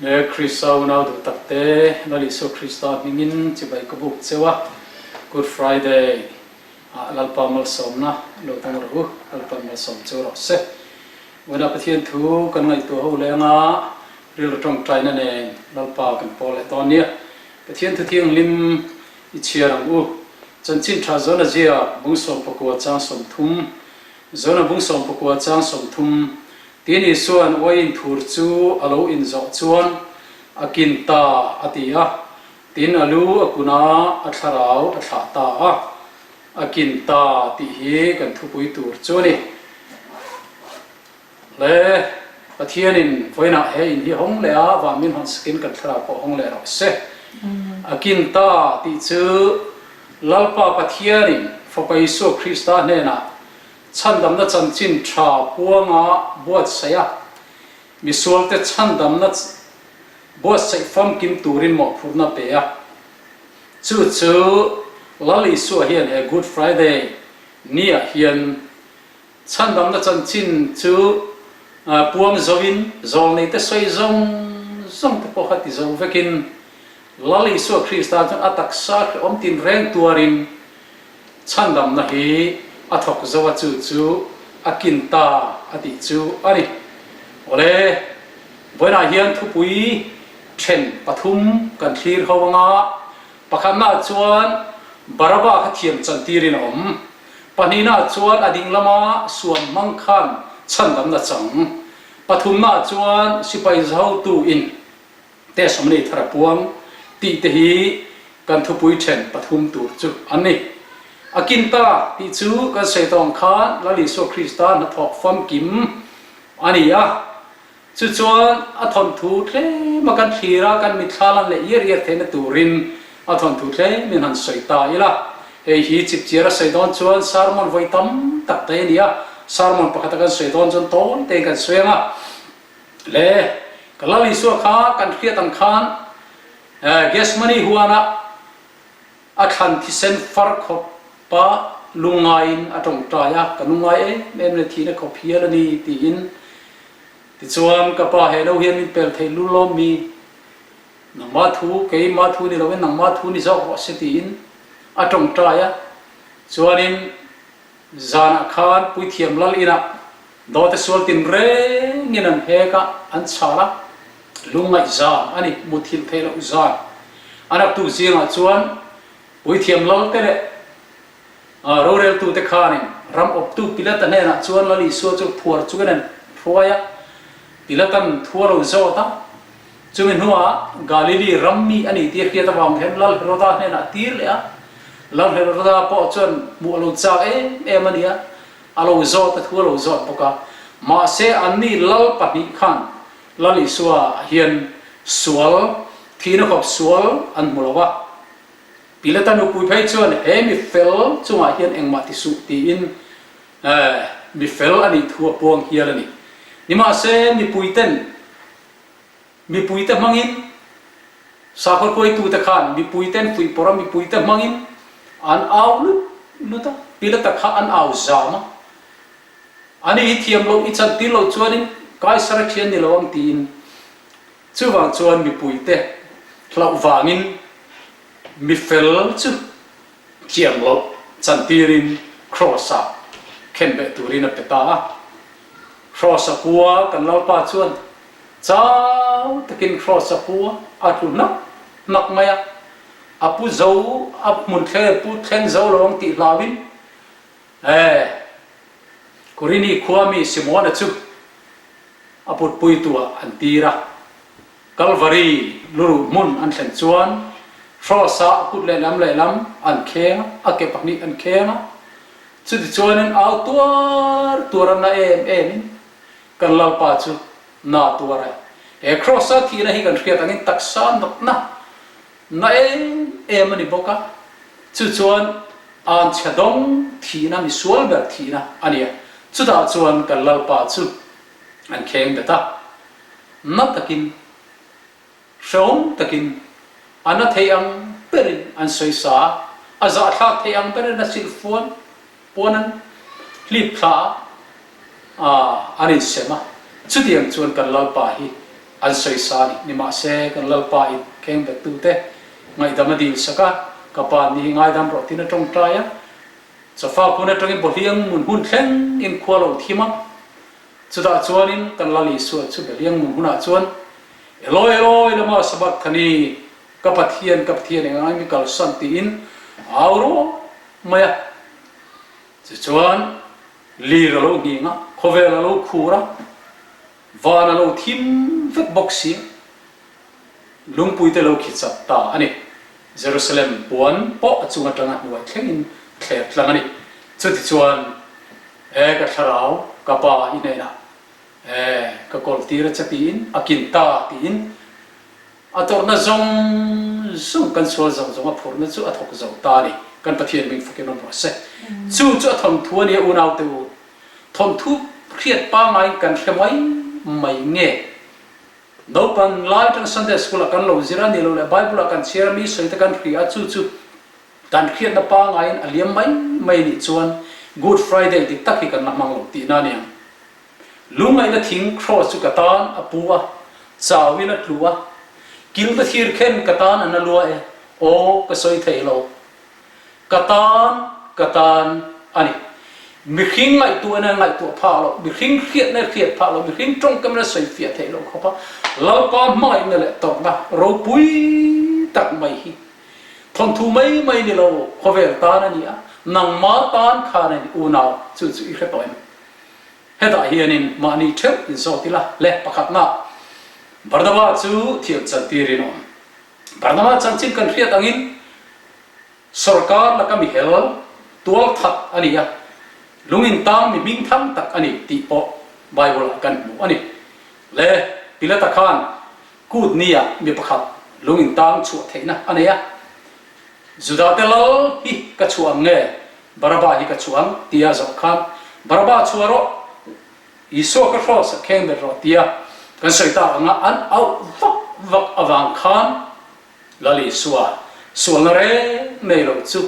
Le Krista unau duh tak te, Lal Isua Krista hmingin chibai ka buk cheu a, Good Friday ah Lalpa malsawmna lo dang rawh u, Lalpan malsawm cheu rawh se. Vawiinah Pathian thu kan ngaihtuah ho leng a, rilru tawngtaina nen Lalpa kan pawl leh dawn nia. Pathian thu thianghlim i chhiar ang u. Chanchin tha Zona ziak bung 19 chang 30, Zona bung 19 chang 30, Tin Isua'n uaiin thur chu a lo inzawh chuan a kin ta a ti a, tin a lu a kun a, a thlarau a thlah ta a, a kin ta tih hi kan thupui tur chu a ni. Le, Pathianin vawiinah he in hi hawng leh a, van min hawn sakin kan thlarau pawh hawng leh rawh se. A kin ta tih chu Lalpa Pathianin Fapa Isua Krista hnenah Chhandamna chanchin tha puanga buatsaih a, misualte chhandamna buatsaih famkim turin mawhphurhna pe a. Chu chu Lal Isua hian he Good Friday niah hian chhandamna chanchin chu puang zoin zawlneite sawi zawng zawng te pawh kha ti zo vekin Lal Isua Krista chuan a taksa hrehawm tinreng tuarin Chhandamna hi a thawk zo a chu chu a kin ta a tih chu a ni. Awle, vawiinah hian thupui then pathum kan thlir ho anga, pakhatnaah chuan Baraba kha thiam chantirin a awm, pahnihnaah chuan a ding lama suam hmang khan chhandamna chang, pathumnaah chuan sipai zahotu in Testimony thar a puang tih te hi kan thupui then pathum tur chu an ni. A kin ta tih chu kan sawi tawng khan Lal Isua Krista hnathawk famkim a ni a. Chu chuan a thawnthu tlem a kan thlir a, kan mitthla lan leh iar iar theihna turin a thawnthu tlem in han sawi ta ila. Hei hi chipchiar a sawi dawn chuan sermon vawi tam tak te a ni a, sermon pakhat a kan sawi dawn chuan tawi tein kan sawi ang a. Le, ka Lal Isua kha kan hriat ang khan Gethsemane huanah a thlan thisen far khawpa lungngaiin a tawngtai a, ka lungngai em em le thihna khawp hial a ni tiin. Tichuan ka pa he lo hian min pel thei lul lawm mi, nangmah thu, keimah thu ni loin nangmah thu ni zawk rawh se tiin a tawngtai a. Chuanin Zanah khan Puithiam Lal inah dawte sual tin rengin an hek a, an chhal a, lungngaih zan a ni, muthilh theih loh zan. A naktuk zingah chuan Puithiam Lal te leh roreltute khanin ram awptu Pilata hnenah chuan Lal Isua chu phuar chungin an hruai a, Pilatan thu a lo zawt a, Chumi hnuah Galili ram mi a ni tih a hriat avang hian Lal Heroda hnenah a tir leh a. Lal Heroda pawh chuan hmuh a lo chak em em a ni a, a lo zawt a, thu a lo zawt bawk a. Mahse anni lal pahnih khan Lal Isua hian sual, thihna khawp sual an hmu lo a. Pilata nupui phei chuan he mi fel chungah hian engmah ti suh tiin mi fel a nih thu a puang hial a ni. Nimahse mipuiten Mipuite hmangin, sakhaw hruaitute khan mipuiten fuihpawrh a, mipuite hmangin an au lut lut a, Pilata kha an au zam a. Ani hi thiam loh i chantir loh chuanin Kaisar a thian ni lo ang tiin. Chuvang chuan mipuite hlauh vangin mifel chu thiam loh chantirin Kraws-ah khenbeh turin a pe ta a. Kraws-a pua kan Lalpa chuan Chau takin Kraws a pu a, a tlu hnak hnak mai a. A pu zo, a hmun thleng pu thleng zo lo ang tih hlauin eh Kurini khua mi Simona chu a putpuituah an tir a. Kalvari luruh hmun an thlen chuan Kraws-ah kut lehlam lehlam an kheng a, a ke pahnih an kheng a. Chutichuanin au tuar tuar a na em emin Kan Lalpa chu na tuar e. He Kraws-a thihna hi kan hriat angin taksa nawtna na em em a ni bawk a, chu chuan anchhe dawng thihna, misual ber thihna a ni a. Chutah chuan kan Lalpa chu an kheng bet a, na takin, hrehawm takin, a na thei ang berin an sawisa a, a zahthlak thei ang berin a silhfuan Puan an hlip thla a, an insem a, chutiang chuan kan Lalpa hi An sawisa a ni. Nimahse, kan Lalpa in khengbettute ngaihdam a dil sak a, Ka pa ni hi ngaidam rawh tiin a tawngtai a. Chawfa kun atangin Bawhliang mun hun thleng in khua lo thim a. Chutah chuanin kan Lal Isua chu Bawhliang mun hunah chuan, Eloi, Eloi, lama sabachthani, ka Pathian, ka Pathian engang mi kalsan tiin a au rual mai a. Tichuan, lir a lo nghing a, khawvel a lo khur a, van a lo thim vek bawk si a, lungpui te lo khi chat ta a ni. Jerusalem puan pawh a chung atanga hnuai thlengin thler tlang a ni. Chutichuan, E ka thlarau, ka pa i hnenah, e ka kawltir a che tiin a kin ta tiin A tawrhna zawng zawng kan sual zawng zawng a phurhna chu a thawk zo ta a ni. Kan Pathian hming fakin awm rawh se. Chu chu a thawnthu a nia unaute u. Thawnthu hriat pangaiin kan hre mai mai nge? Naupang lai atang Sunday School ah kan lo zir a ni lo leh Bible ah kan chhiar a mi sawi te kan hria a chu chu kan hriatna pangaiin a liam mai mai nih chuan Good Friday dik tak hi kan la hmang lo tihna a ni ang. Lungngaihna thing cross chu ka tan a pu a, chauin a tlu a, kil ka thir khen ka tan a na lua e, aw ka sawi thei lo. Ka tan, ka tan a ni. Mihring ngaihtuahna ngaihtuah phah loh, mihring hriatna hriat phah loh, mihring tawngkamna sawi fiah theih loh khawpa Lalpa hmangaihna leh tawrhna ropui tak mai hi thawnthu mai mai ni lo khawvel tan a ni a, nangma tan khan a ni unau chu chu i hre tawh em? Hetah hianin mahni theuh inzawt ila le pakhatna Barnaba chu thiam chantirin a awm. Barnaba chanchin kan hriat angin sorkar laka mi hel tual that a ni a, lungin tang mi hming thang tak a ni tih pawh Bible-ah kan hmu a ni. Le Pilata khan kut nia mi pakhat lungin tang chhuah theihna a nei a, Judate lal hi ka chhuah ang nge? Baraba hi ka chhuah ang, tia zawh khan, Baraba chhuah rawh, Isua ka hrawt sak kheng ber rawh, tia kan sawi tak anga an auh vak vak avang khan Lal Isua sualna reng nei lo chu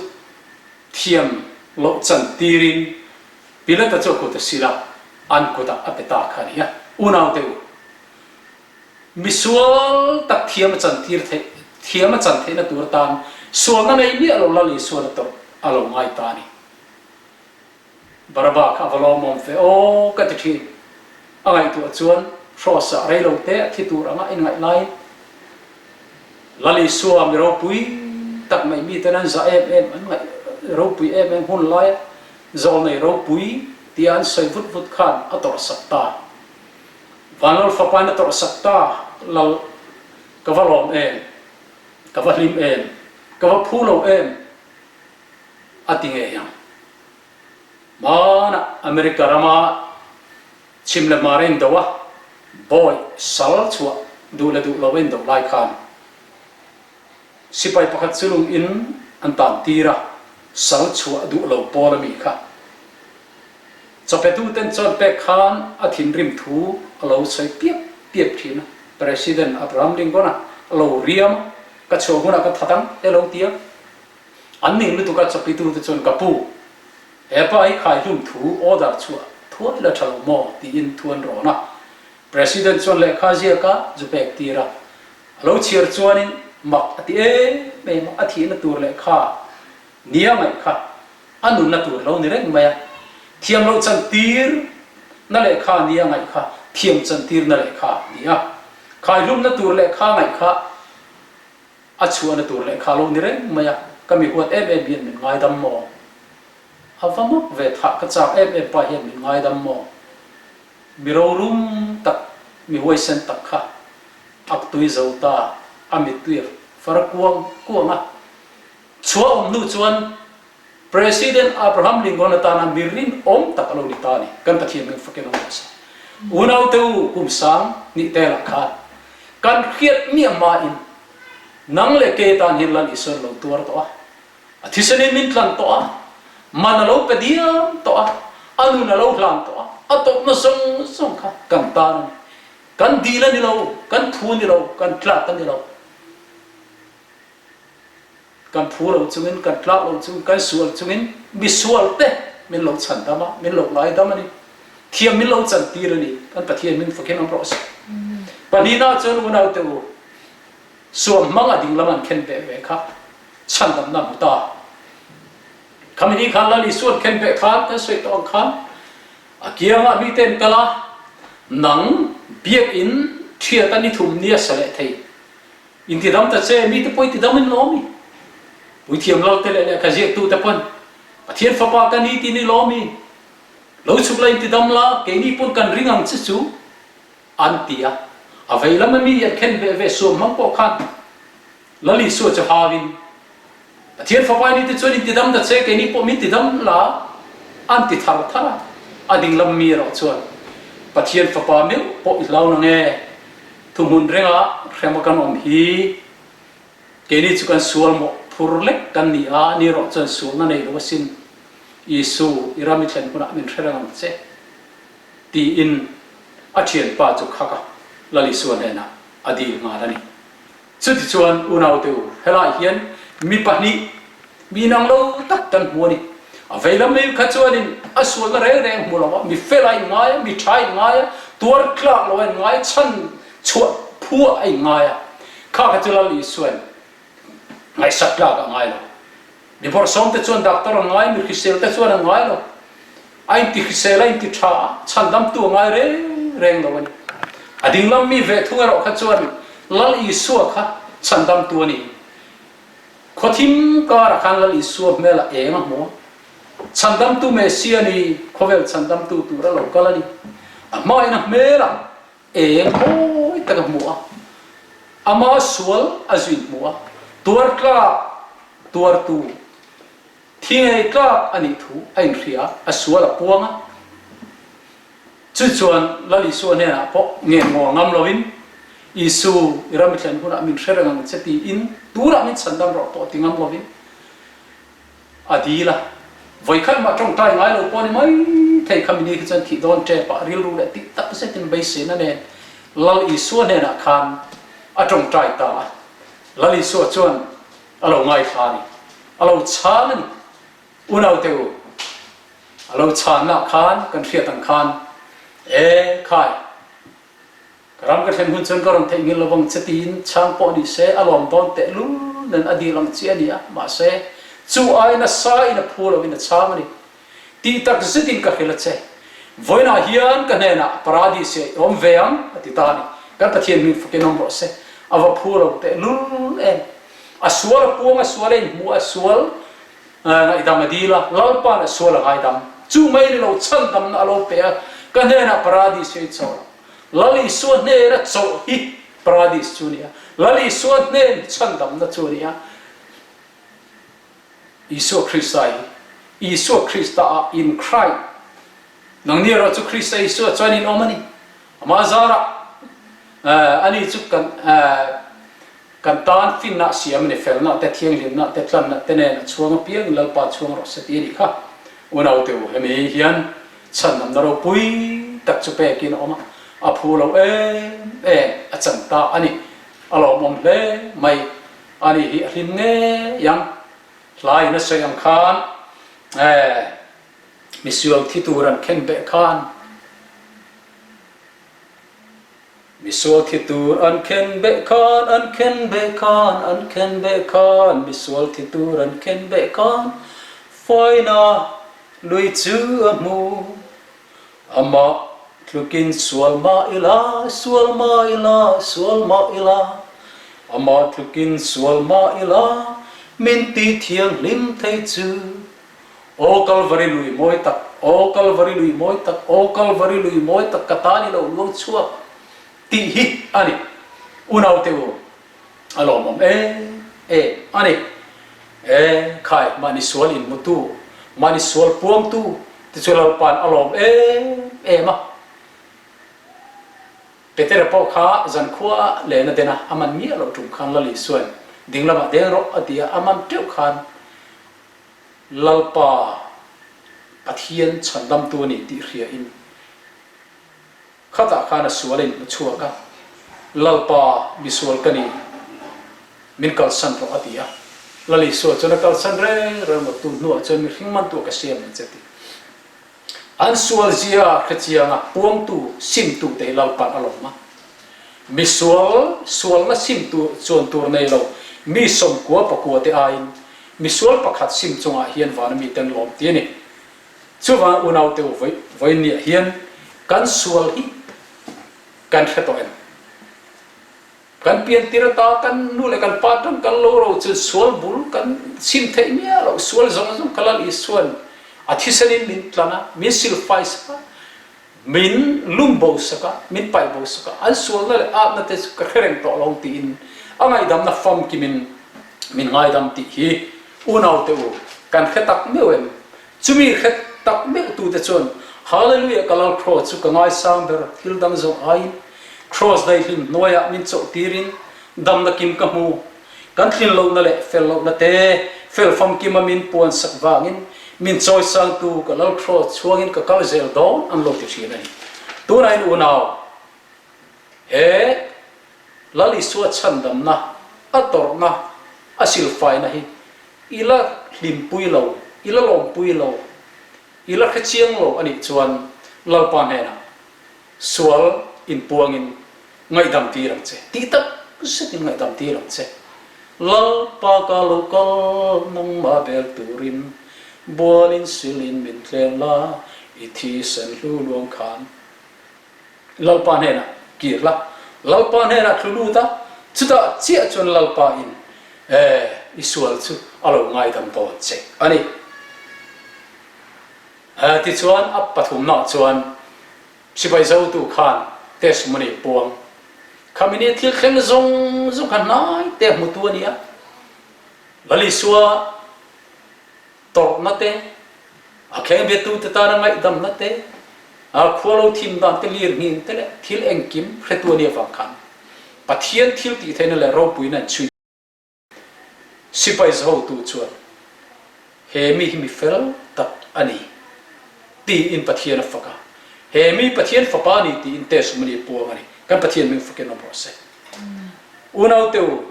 thiam loh chan tirin Pilata chu a kut a sil a, an kutah a pe ta kha a ni a. Unaute u, Misual tak thiam a chantir theih, thiam a chan theihna tur atan sualna nei miah lo Lal Isuan a tawrh a lo ngai ta a ni. Baraba kha a va lawmawm fe aw ka ti thin. A ngaihtuah chuan Hrawsa rei lo te a thi tur anga inngaih laiin Lal Isua mi ropui tak mai miten an zah em em, an ngaih ropui em em hun laia zawlnei ropui tia an sawi vut vut khan a tawrhsak ta. Vanlal fapain a tawrh sak ta lal ka va lawm em, ka va hlim em, ka va phu lo em a ti ngei ang. Hmanah America rama chhim leh hmar a indo a, bawi sal chhuah duh leh duh lo a indo lai khan sipai pakhat chu lung in an tan tir a, sal chhuah duh lo pawl a mi kha. Chawpetuten chuan pek khan a thinrim thu a lo sawi piap piap thin a, President Abraham Lincoln-a a lo riam a, ka chhuah hunah ka that ang te lo ti a. An ning lutuk a chawpitute chuan ka pu, he pa hi khaihlum thu order chhuah thuai la tha lo maw tiin thu an rawn a. President chuan lehkha ziak a zu pek tir a, a lo chhiar chuanin mak a ti em em a, a thihna tur lehkha nia ngaih kha A nunna tur lo ni reng mai a, thiam loh chantir na lehkha nia ngaih kha thiam chantir na lehkha a ni a, khaihlumna tur lehkha ngaih kha a chhuahna tur lehkha lo ni reng mai a, ka mi huat em em hian min ngaidam maw? A va mak ve thah ka chak em em pa hian min ngaidam maw? Mi rorum tak, mi huaisen tak kha ak tui zo ta, a mittui a far kuang kuang a, chhuah awm hnu chuan President Abraham Lincoln atana mi rinawm tak a lo ni ta a ni. Kan Pathian hming fakin awm rawh se. Unaute u, kum sang nih telah khan kan hriat miah hmain nang leh kei tan hian Lal Isuan lo tuar tawh a, a thisenin min tlan tawh a, man a lo pe diam tawh a, a nun a lo hlan tawh a, a tawpna zawng zawng kha kan tan a ni. Kan dil a ni lo, kan thu a ni lo, kan tlak a ni lo. Kan phu lo chungin, kan tlak lo chungin, kan sual chungin misual te min lo chhandam a, min lo ngaidam a ni. Thiam min lo chantir a ni. Kan Pathian min fakin awm rawh se. Pahnihna chuan unaute u, suam hmang a dinglam an khen beh ve kha chhandamna hmu ta. Khami ni khan Lal Isua'n khen beh khan kan sawi tawh ang khan a kiangah mite an kal a, nang biakinn thiat a ni thum nia sa leh thei intidam ta che, mite pawh i tidam in lawm i. Puithiam Lalte leh lehkha ziaktute pawn Pathian fapa ka ni tiin i lawm i. Lo chhuk la intidam la, keini pawn kan ring ang che chu. An ti a, a vei lam ami an khen ve ve suam hmang pawh khan Lal Isua chu hauin, Pathian Fapa ni te chuan in tidam ta che, keini pawh min tidam la, an ti thar thar a. A ding lam mi erawh chuan, Pathian Fapa meuh pawh i hlau nang e, thuhmun renga hrema kan awm hi, keini chu kan sual mawh phur lek kan ni a, ni erawh chuan sualna nei lo asin, Isu, i ram i thlen hunah min hre reng ang che. Tiin a thianpa chu khak a, Lal Isua hnenah a dil nghal a ni. Chutichuan unaute u, helai hian mi pahnih, mi inang lo tak kan hmu a ni. A veilam mai kha chuanin a sualna reng reng hmu lo a, mi fel a inngai a, mi tha a inngai a, tuar tlak lo a inngai a, chhan chhuah phuah a inngai a. Kha kha chu Lal Isuain ngaihsak tlak a ngai lo. Mi bawrhsawm te chuan doctor an ngai, mi hrisel te chuan an ngai lo. A inti hrisel, a inti tha a, chhandamtu a ngai reng reng lo a ni. A dinglam mi ve thung erawh kha chuan Lal Isua kha chhandamtu a ni. Khawthim karah khan Lal Isua hmel a eng a hmu a, chhandamtu Messia a ni, khawvel chhandamtu tur a lo kal a ni. A hmain a hmelah Eng mawi tak a hmu a, ama sual a zuin hmu a, tuar tlak tuartu, thi ngei tlak a nih thu a inhria a, a sual a puang a. Chu chuan Lal Isua hnenah pawh nge ngaw ngam loin, Isu, i ram i thlen hunah min hre reng ang che tiin tunah min chhandam rawh pawh ti ngam loin, A dil a, vawikhat mah tawngtai ngai lo pawh ni mai thei kha mini khi chuan thih dawn tep ah rilru leh tih tak zetin beiseina nen Lal Isua hnenah khan a tawngtai ta a. Lal Isua chuan a lo ngaithla a ni, a lo chhan a ni. Unaute u, a lo chhanna khan kan hriat ang khan, E khai, Ka ram ka thlen hun chuan ka rawn theihnghilh lo vang che tiin chhang pawh ni se a lawm dawn teh lul nen a dil ang chi a ni a, mahse chu aiin a sa in a phu lo in a chhang a ni. Tih tak zetin ka hrilh a che. Vawiinah hian ka hnenah Paradis ah i awm ve ang a ti ta a ni. Kan Pathian hming fakin awm rawh se. A va phu lo teh lul em. A sual a puang a sual a inhmuh a sual ngaihdam a dil a, Lalpa'n a sual a ngaidam. Chu mai ni lo chhandamna a lo pe a, ka hnenah Paradis ah i chawlh ang. Lal Isua hnena chawlh hi Paradis chu a ni a, Lal Isua hnen hi chhandamna chu a ni a. Isua Krista hi Isua Krista ah in Christ, nangni erawh chu Krista Isua chuan in awm a ni. Amah zarah ani chu kan kan tan finna siam a ni, felna te, thianghlimna te, tlanna te nen a chhuang apiangin Lalpa chhuang rawh se ti a nih kha. Unaute u, hemi hian Chhandamna ropui tak chu pekin a awm a, a phu lo em em a chan ta a ni. A lawmawm hle mai. Ani hi a hlim ngei ang. Hlaiin a sawi ang khan eh misual thi tur an khen beh khan Misual thi tur an khen beh khan an khen beh khan an khen beh khan Misual thi tur an khen beh khan Faina lui chu a hmu Amah tlukin sual mah ila sual mah ila sual mah ila Amah tlukin sual mah ila min ti thianghlim thei chu Aw Kalvari lui mawi tak, aw Kalvari lui mawi tak, aw Kalvari lui mawi tak ka tan i lo luang chhuak tih hi a ni. Unaute u, a lawmawm em em a ni. E khai, mahni sual inhmutu, mahni sual puangtu te chu Lalpa'n a lawm em em a. Petera pawh kha zankhua len a den a, a man miah loh tum khan Lal Isua'n ding lamah deng rawh a ti a, a man teuh khan Lalpa Pathian chhandamtu a ni tih hria in khatah khan a sual a inhmu chhuak a, Lalpa misual ka ni, min kalsan rawh a ti a. Lal Isua chuan a kalsan reng reng lo, tun hnuah chuan mihring mantuah ka siam ang che ti. An sual zia hrechianga puangtu, simtu te hi Lalpa'n a lawm a. Misual sualna sim tur chuan tur nei lo mi 99 te aiin misual pakhat sim chungah hian vana miten lawm ti a ni. Chuvang unaute u vawiinniah hian kan sual hi kan hre tawh em? Kan piantir ata kan nu leh kan pa tang kan lo ro chuan sual bul kan chim theih miah loh, sual zawng zawng ka Lal Isuan a thisenin min tlan a, min silfai sak a, min lum bo sak a, min paih bo sak a, an sualna leh atna te chu ka hre reng tawh lo tiin a ngaihdamna famkimin min ngaidam tih hi unaute u kan hre tak meuh em? Chumi hre tak meuh tute chuan Hallelujah ka Lal Cross chu ka ngaisang ber thil dang zawng aiin Cross daihlim hnuaiah min chawlh tirin damna kim ka hmu. Kan tlin lohna leh fel lohna te fel famkima min puan sak vangin min chawisangtu ka Lal Cross chhuangin ka kal zel dawn an lo ti thin a ni. Tunah in unau he Lal Isua chhandamna a tawrhna a silfaina hi I la hlimpui lo, i la lawmpui lo, i la hrechiang lo a nih chuan Lalpa hnenah sual inpuangin ngaihdam tir ang che, tih tak zetin ngaihdam tir ang che. Lalpa ka lo kal nangmah bel turin bualin silin min tleng la, i thisen hlu luang khan. Lalpa hnenah kir la, Lalpa hnenah thlu lut a, chutah chiah chuan Lalpa in i sual chu a lo ngaidam dawn che a ni. Tichuan a pathumnaah chuan sipai zotu khan testimony puang khamini thil thleng zawng zawng kha hnai te hmutu a ni a, Lal Isua tawrhna te, a khengbiatute tana ngaihdamna te, a khua lo thim dan te, lirnghin te leh thil engkim hretu a nih avang khan Pathian thil tih theihna leh ropuina an chhui. Sipai zahotu chuan he mi hi mi fel tak a ni tiin Pathian a fak a, he mi Pathian fapa a ni tiin testimony a puang a ni. Kan Pathian hming fakin awm rawh se. Unaute u,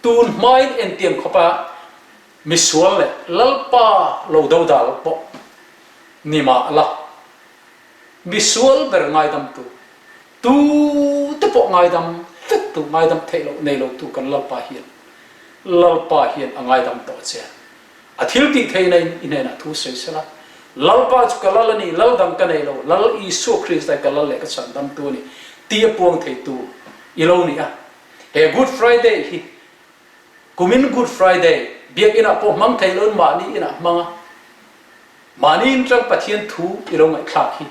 tun hmain entiang khawpa Misual leh Lalpa lo dodal pawh ni mah la, misual ber ngaidamtu, tute pawh ngaidam vektu, ngaidam theih loh nei lotu kan Lalpa hian, Lalpa hian a ngaidam tawh che. A thil tih theihna in i hnenah thu sawi sela, Lalpa chu ka Lal a ni, Lal dang ka nei lo, Lal Isua Krista hi ka Lal leh ka chhandamtu a ni, tih a puang theitu i lo ni a. He Good Friday hi Kumin Good Friday biakinah pawh hmang thei loin mahni inah hmang a, mahni in tang Pathian thu i lo ngaihthlak hi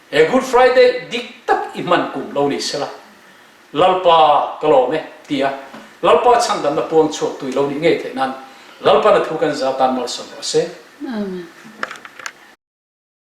he Good Friday dik tak i hman kum lo ni sela, Lalpa ka lawm e tia Lalpa chhandamna puang chhuak tu i lo nih ngei theih nan Lalpa na thu kan za tan malsawm rawh se. Amen.